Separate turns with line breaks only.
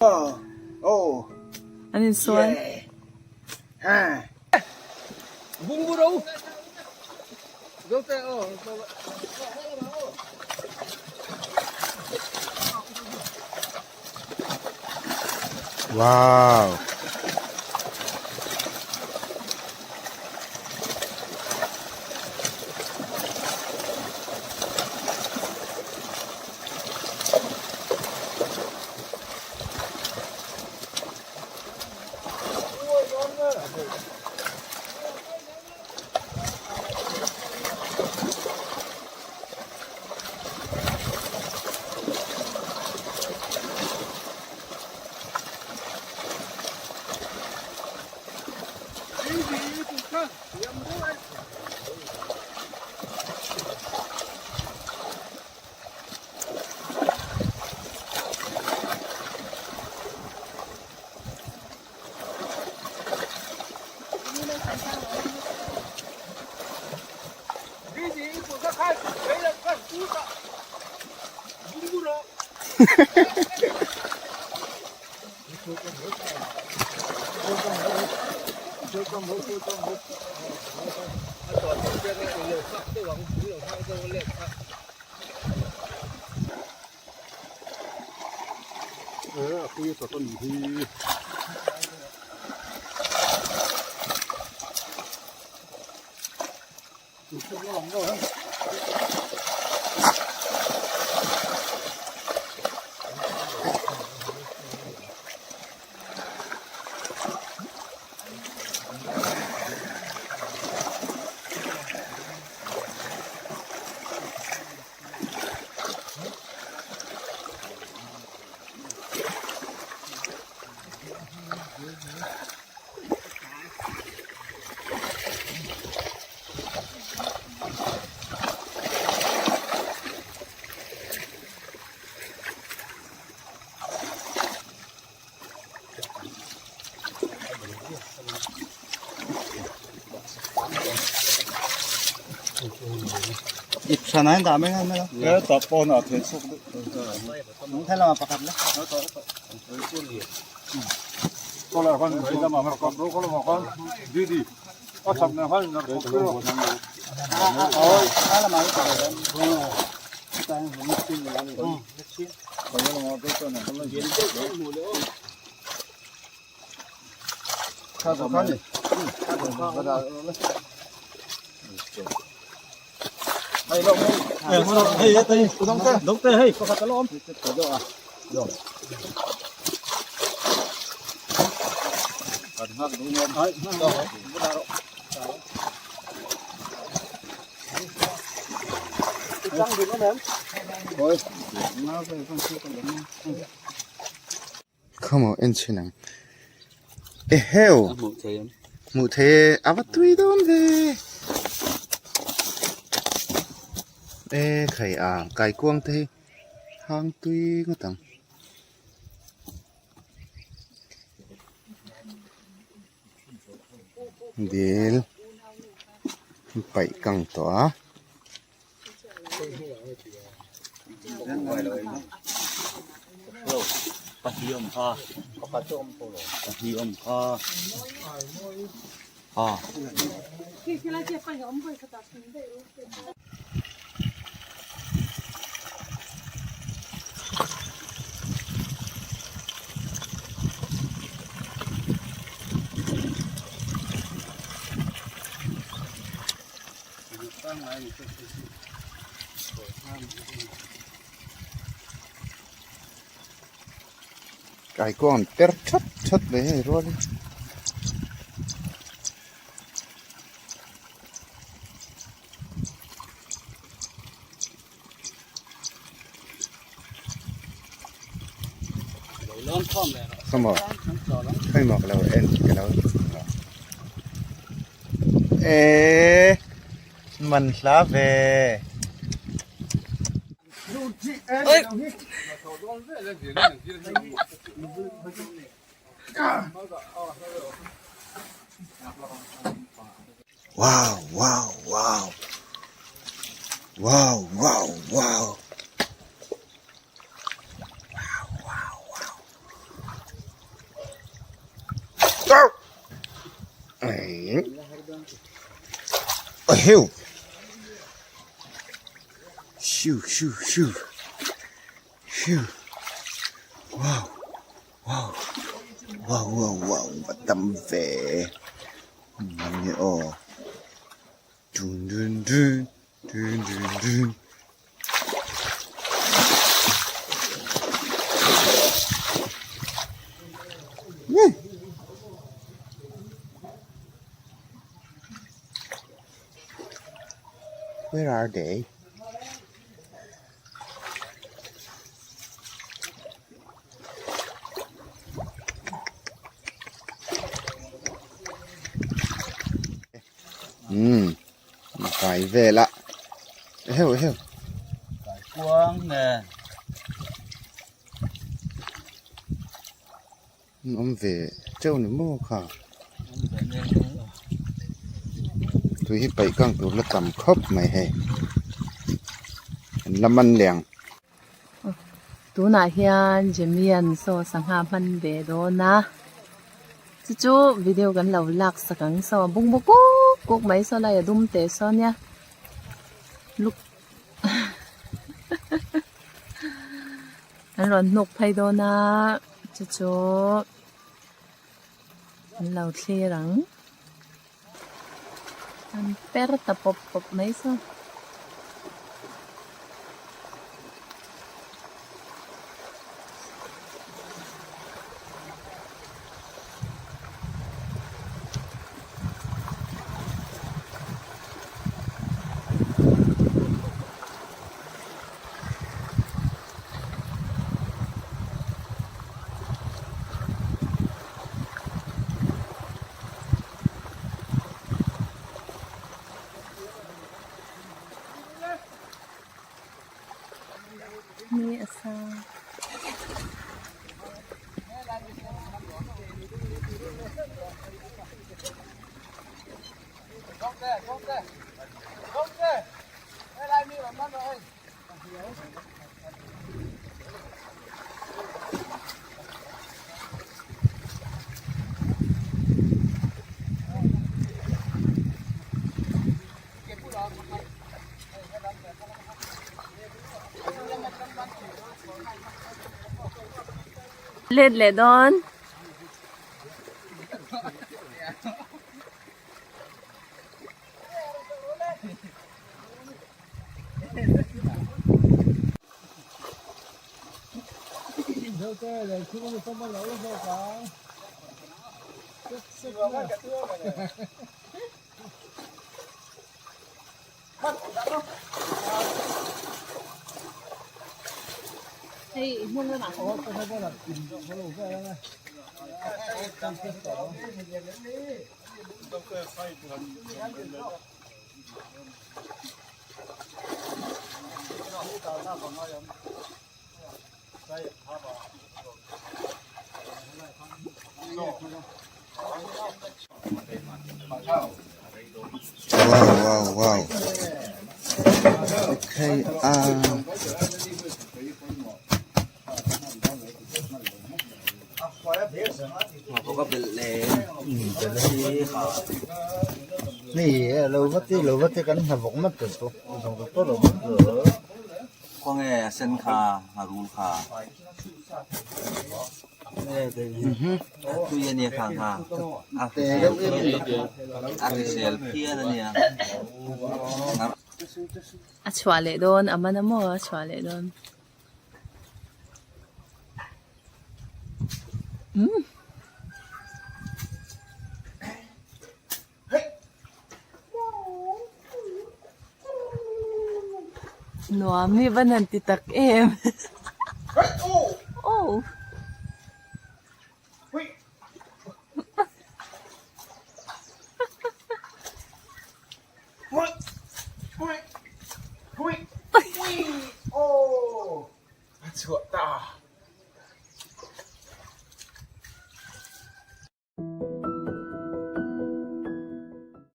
An insawn.
Wow. Khawmaw en chhin ang eheu hmuh theih e a va tui dawn ve e khai a kaikuang te hi hang tui ngawt ang. Dil paih kang tawh a. Kaikuang per that that mai hei rual in. Khawmaw khawimaw ka lo en ka lo eee man hla ve. Wow wow wow wow wow wow wow wow wow. Eheu Shoo shoo shoo shoo Wow wow wow wow wow va tam ve Mami aw Dun dun dun dun dun dun. Where are they? Umm kai vel a eheu eheu
kai kuang nen
an awm ve teuh ni maw kha tui hi paih kang tur la tam khawp mai hei an la man leh ang.
Tunah hian Jemian saw sangha hman ve dawn a chu chu video kan lo lak sak ang saw a bungbu kuk kuk mai saw lai a dum teh saw nia luk an rawn hnuk phei dawn a chu chu an lo thlir ang. An per ta pawp pawp mai saw. Ni a sang. Let leh dawn. Hei hmun lamah
Wow wow wow okay ah.
Khawnge a sen kha a rul kha a tui a nia kha kha a hrisel a hrisel phian a nia.
A chhuah leh dawn a man a maw a chhuah leh dawn. Umm. Nuam hi va nan ti tak em. Oh.